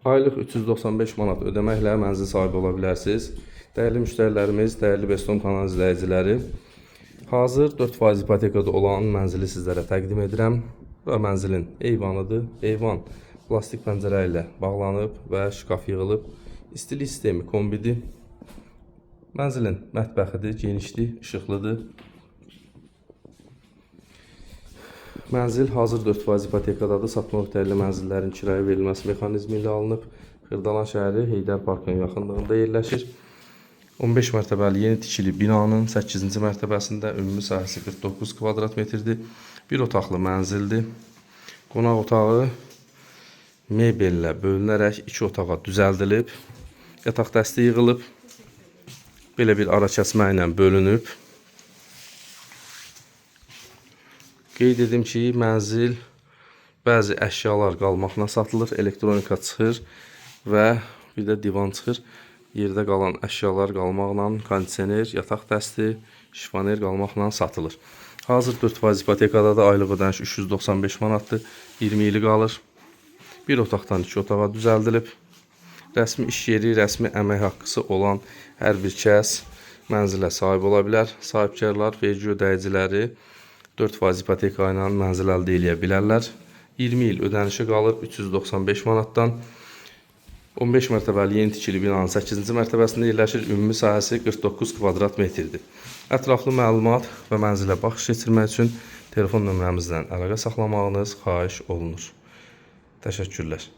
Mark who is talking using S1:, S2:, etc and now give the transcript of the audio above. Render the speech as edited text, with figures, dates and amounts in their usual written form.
S1: Aylıq 395 manat ödəməklə mənzil sahibi ola bilərsiniz. Dəyərli müştərilərimiz, dəyərli Bestom kanal izləyiciləri, hazır 4% ipotekada olan mənzili sizlərə təqdim edirəm. Bura mənzilin eyvanıdır. Eyvan plastik pəncərə ilə bağlanıb və şkaf yığılıb. İstilik sistemi kombidir. Mənzilin mətbəxidir, genişdir, işıqlıdır. Mənzil hazır 4% ipotekadadır. Satmaq öhdəlikli mənzillərin kirayə verilməsi mexanizmi ilə alınıb. Xırdalan şəhəri Heydər Parkının yaxınlığında yerləşir. 15 mərtəbəli yeni tikili binanın 8-ci mərtəbəsində ümumi sahəsi 49 kvadrat metrdir. Bir otaqlı mənzildir. Qonaq otağı mebellə bölünərək iki otağa düzəldilib. Yataq dəsti yığılıb. Belə bir ara kəsmə ilə bölünüb. Qeyd edim ki, mənzil bəzi əşyalar qalmaqla satılır, elektronika çıxır və bir də divan çıxır. Yerdə qalan əşyalar qalmaqla kondisioner, yataq dəsti, şifoner qalmaqla satılır. Hazır 4% ipotekada da aylıq ödəniş 395 manatdır. 20 ili qalır. Bir otaqdan iki otağa düzəldilib. Rəsmi iş yeri, rəsmi əmək haqqısı olan hər bir kəs mənzilə sahib ola bilər. Sahibkarlar, vergi ödəyiciləri 4% ipoteka ilə mənzil əldə eləyə bilərlər. 20 il ödənişi qalır 395 manatdan. 15 mərtəbəli yeni tikili binanın 8-ci mərtəbəsində yerləşir. Ümumi sahəsi 49 kvadrat metrdir. Ətraflı məlumat və mənzilə baxış keçirmək üçün telefon nömrəmizlə əlaqə saxlamağınız xahiş olunur. Təşəkkürlər.